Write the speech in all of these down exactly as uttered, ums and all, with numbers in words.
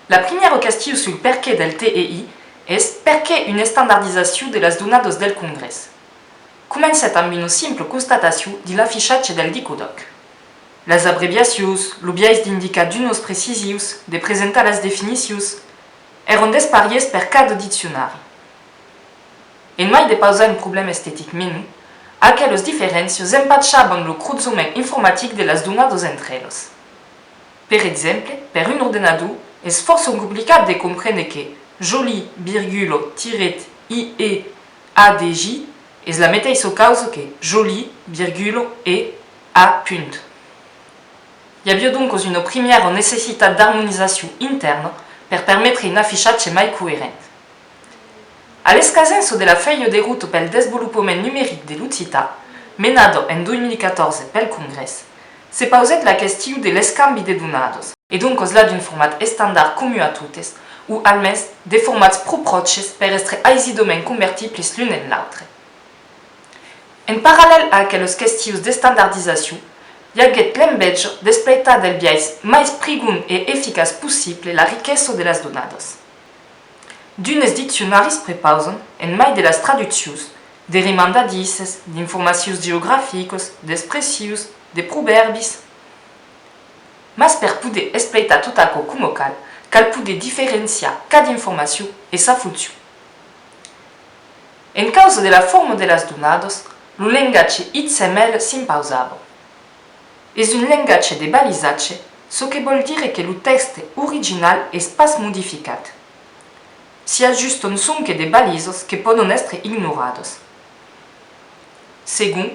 La primièra question sul perqué del T E I es: perqué una estandardizacion de las donadas del Congrès? Comencèt amb una simpla constatacion dins l'afichatge del Dicodòc. Las abreviacions, lo biais d'indicar d'unas precisions, de presentar las definicions, èran desparièrs per cada diccionari. En mai de pausar un problèma estetic menor, aquelas diferéncias empachavan lo crosament informatic de las donadas entre elas. Per exemple, per un ordenador, es fòrça complicat de comprene que joli, virgula, tiret, I E A D J es la meteissa causa que joli, virgula, E A punt. I aviá doncas una primièra necessitat d'armonizacion intèrna per permetre un afichatge mai coerent. A l'escasença de la fuèlha de rota pel desvolopament numeric de l'occitan, menada en dos mila catorze pel Congrès, se pausèt la question de l'escambi de donadas, e doncas la d'un format estandard comun a totes, o almens de formats pro pròches per èstre aisidament convertibles l'un en l'autre. En parallèl a aquelas questions d'estandardizacion, i aguèt l'enveja d'espleitar del biais mai prigond e eficaç possible la riquesa de las donadas. D'unes diccionaris prepausan, en mai de las traduccions, de remandadisses, d'informacions geograficas, d'expressions, de provèrbis. Mas per poder espleitar tot aquò coma cal, cal poder diferenciar cada informacion e sa foncion. En causa de la forma de las donadas, lo lengatge X M L s'impausava. Es un lengatge de balisatge, çò que vòl dire que lo tèxte original es pas modificat. S'i ajustan sonque de balisas que pòdon èstre ignoradas. Segon,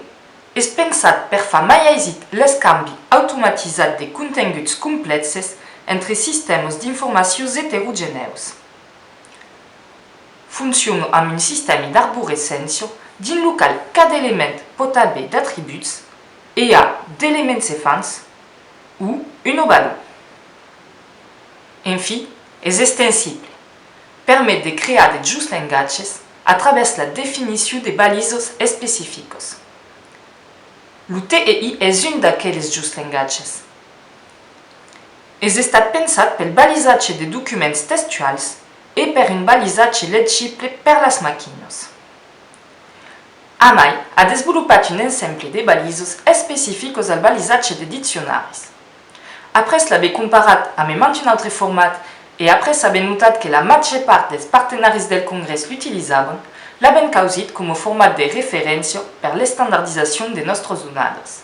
es pensat per far mai aisit l'escambi automatizat de contenguts complèxes entre sistèmas d'informacions eterogenèus. Fonciona amb un sistèmi d'arborescéncia dins lo qual cada element pòt aver d'atributs e a d'elements efants o una valor. Enfin, es extensible, permet de crear de jols lengatges a travèrs la definicion de balisas especificas. Lo T E I es un d'aqueles jols lengatges. Es estat pensat pel balisatge de documents textuals e per un balisatge legible per las maquinas. Amai a desvolopat un ensemble de balisas especificas al balisatge de diccionaris. Après l'aver comparat amb mantun autre format e après aver notat que la màger part dels partenaris del Congrès l'utilizavan, l'avèm causit coma format de referéncia per l'estandardizacion de nòstras donadas.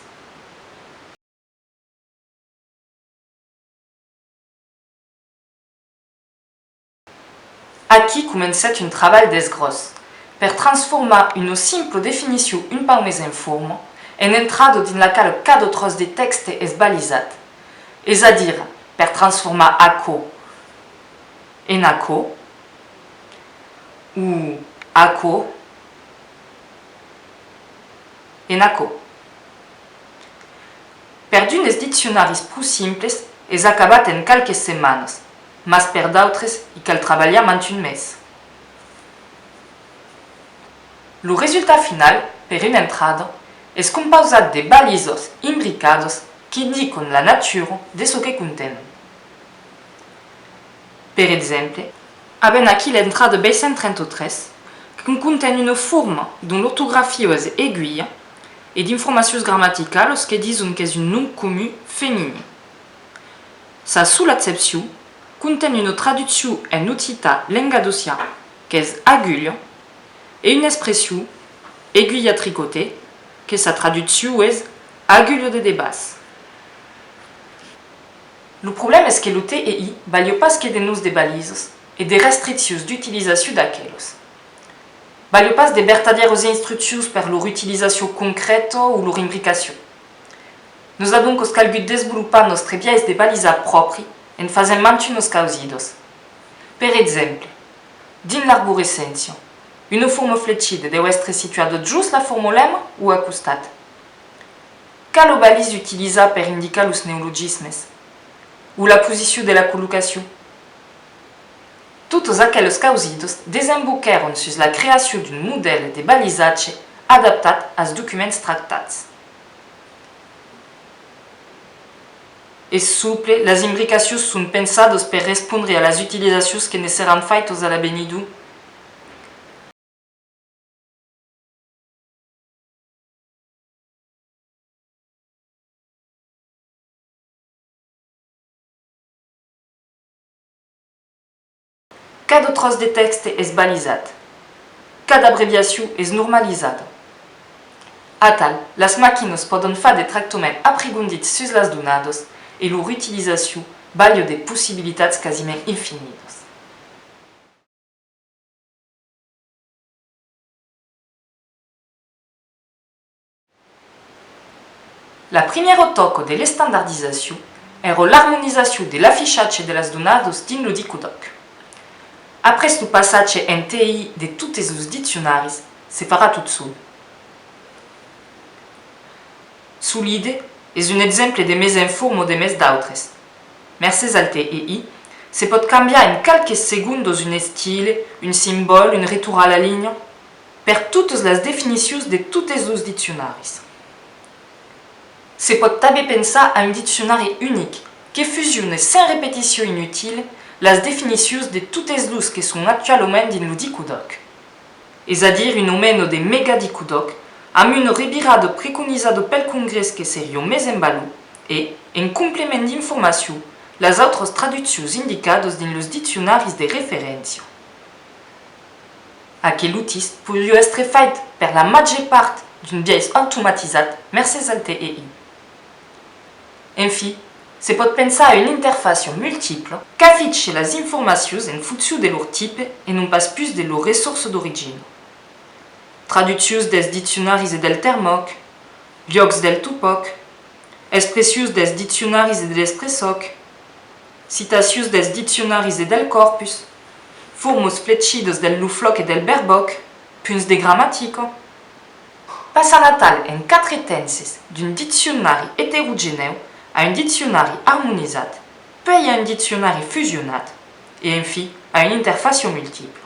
Aquí comencèt un trabalh desgròs, per transformar una simpla definicion un pauc mesa en forma en entrada dins la quala cada tròç de tèxte es balisat, es a dire, per transformar aquò en aquò, o aquò en aquò. Per d'unes diccionaris pro simples es acabat en qualques setmanas, mas per d'autres i cal trabalhar mantun mes. Lo resultat final, per una entrada, es compausat de balisas imbricadas qu'indican la natura de çò que contenon. Per exemple, avèm aquí l'entrada vuech cents trenta-tres, que conten una forma dont l'ortografia es aiguilha e d'informacions gramaticalas que dison qu'es un nom comun feminin. Sa sola accepcion conten una traduccion en occitan lengadocian qu'es agulha e una expression, aiguille à tricoter, que sa traduccion es agulha de debàs. Lo problèma es que lo T E I balha pas que de noms de balisas e de restriccions d'utilizacion d'aquelas. Balha pas de vertadièras instruccions per lor utilizacion concrèta o lor imbricacion. Nos a doncas calgut desvolopar nòstre biais de balisar pròpri en fasent mantunas causidas. Per exemple, dins l'arborescéncia, una forma flechida deu èstre situada jos la forma lèma o a costat? Quala balisa utilizar per indicar los neologismes? O la posicion de la collocacion? Totas aquelas causidas desemboquèron sus la creacion d'un modèl de balisatge adaptat als documents tractats. Es sople, las imbricacions son pensadas per respondre a las utilizacions que ne seràn faitas a l'avenidor. Cada tròç de tèxte es balisat. Cada abreviacion es normalizada. Atal, las maquinas pòdon far de tractaments apregondits sus las donadas e lor utilizacion balha de possibilitats quasiment infinidas. La primièra tòca de l'estandardizacion èra l'armonizacion de l'afichatge de las donadas dins lo Dicodòc. Après lo passatge en T E I de totes los diccionaris, se farà tot sol. Solide es un exemple de mesa en forma demest d'autres. Mercés al T E I, se pòt cambiar en qualques segondas un estile, un simbòl, un retorn a la linha, per totas las definicions de totes los diccionaris. Se pòt tanben pensar a un diccionari unic que fusione sens repeticion inutila las definicions de totes los que son actualament dins lo Dicodòc. Es a dire una mena de megadicodòc, amb una revirada preconizada pel Congrès que seriá mes en valor e, en complement d'informacion, las autras traduccions indicadas dins los diccionaris de referéncia. Aquel utís poiriá èstre fait per la màger part d'un biais automatizat mercés al T E I. Enfin, se pòt pensar a una interfàcia multipla qu'afiche las informacions en foncion de lor tipe e non pas pus de lor ressorsa d'origina. Traduccions dels diccionaris e del Termòc, luòcs del Topòc, expressions dels diccionaris e de l'Expressòc, citacions dels diccionaris e del còrpus, formas flechidas del Loflòc e del Verbòc, punts de gramatica. Passam atal en quatre tempses d'un diccionari eterogenèu a un diccionari armonizat, puèi a un diccionari fusionat e, enfin, a una interfàcia multipla.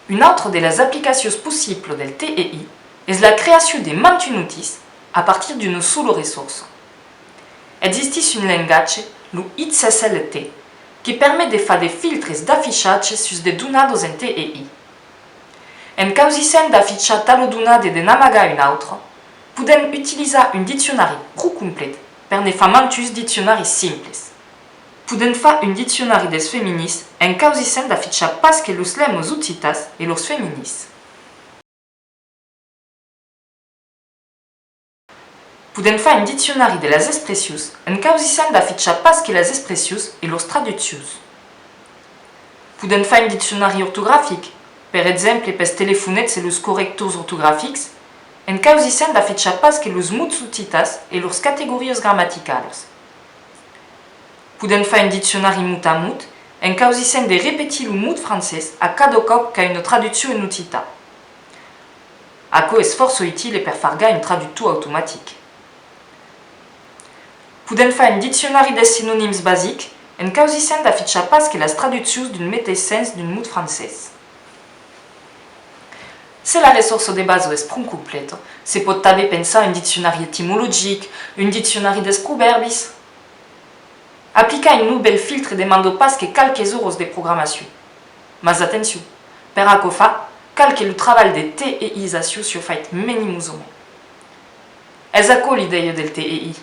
Una autra de las aplicacions possiblas del T E I es la creacion de mantun utís a partir d'una sola ressorsa. Existís un lengatge, lo X S L T, que permet de far de filtres d'afichatge sus de donadas en T E I. En causissent d'afichar tala donada e de n'amagar una autra, podèm utilizar un diccionari pro complet per ne far mantuns diccionaris simples. Podèm far un diccionari dels feminins en causissent d'afichar pas que los lèmas occitans e lors feminins. Podèm far un diccionari de las expressions en causissent d'afichar pas que las expressions e lors traduccions. Podèm far un diccionari ortografic, per exemple pels telefonets e los correctors ortografics, en causissent d'afichar pas que los mots occitans e lors categorias gramaticalas. Podèm far un diccionari mot a mot en causissent de repetir lo mot francés a cada còp qu'a una traduccion en occitan. Aquò es fòrça utile per fargar un traductor automatic. Podèm far un diccionari dels sinonims basic en causissent d'afichar pas que las traduccions d'un meteis sens d'un mot francés. Se la ressorsa de basa es pron completa, se pòt tanben pensar un diccionari etimologic, un diccionari dels provèrbis. Aplicar un novèl filtre demanda pas que qualques oras de programacion. Mas atencion, per aquò far, cal que lo trabalh de T E I-zacion siá fait menimosament. Es aquò l'idèia del T E I.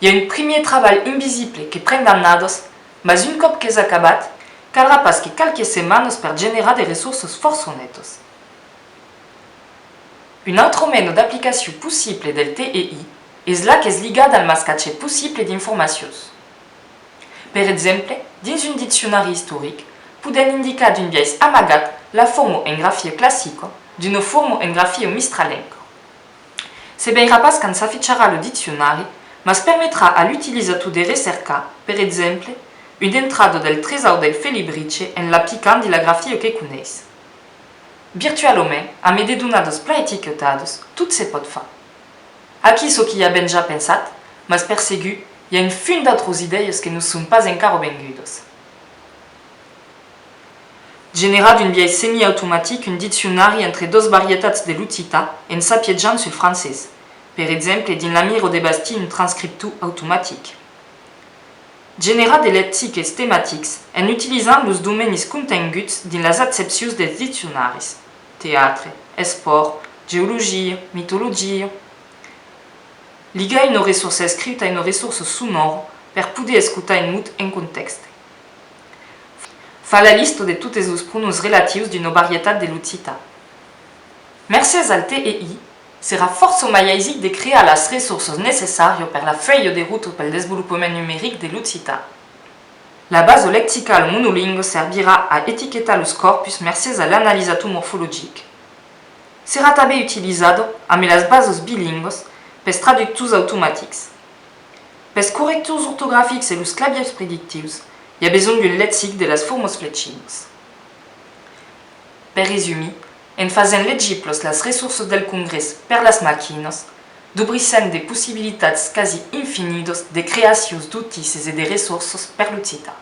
I a un primièr trabalh invisible que pren d'annadas, mas un còp qu'es acabat, calrà pas que qualques setmanas per generar de ressorsas fòrça netas. Una autra mena d'aplicacion possibla del T E I es la qu'es ligada al mascatge possible d'informacions. Per exemple, dins un diccionari istoric, podèm indicar d'un biais amagat la forma en grafia classica d'una forma en grafia mistralenca. Se veirà pas quand s'aficharà lo diccionari, mas permetrà a l'utilizator de recercar, per exemple, una entrada del Tresaur del Felibritge en la picant dins la grafia que coneis. Virtualament, amb de donadas plan etiquetadas, tot se pòt far. Aquí çò qu'i avèm ja pensat, mas per segur, i a un fum d'autras idèias que nos son pas encara vengudas. Generar d'un biais semi-automatic un diccionari entre doas varietats de l'occitan en s'apiejant sul francés, per exemple dins la mira de bastir un transcriptor automatic. Generar de lexiques tematics en utilizant los domènis contenguts dins las accepcions dels diccionaris, teatre, espòrt, geologia, mitologia. Ligar una ressorsa escriuta a una ressorsa sonòra per poder escotar un mot en contèxte. Far la lista de totes los pronoms relatius d'una varietat de l'occitan. Mercés al T E I, serà fòrça mai aisit de crear las ressorsas necessàrias per la fuèlha de rota pel desvolopament numeric de l'occitan. La basa lexicala monolingua servirà a etiquetar los còrpus mercés a l'analisator morfologic. Serà tanben utilizada amb las basas bilinguas pels traductors automatics. Pels correctors ortografics e los clavièrs predictius, i a besonh d'un lexic de las formas flechidas. Per resumir, en fasent legiblas las ressorsas del Congrès per las maquinas, dubrissèm de possibilitats quasi infinidas de creacions d'utilis e de ressorsas per l'occitan.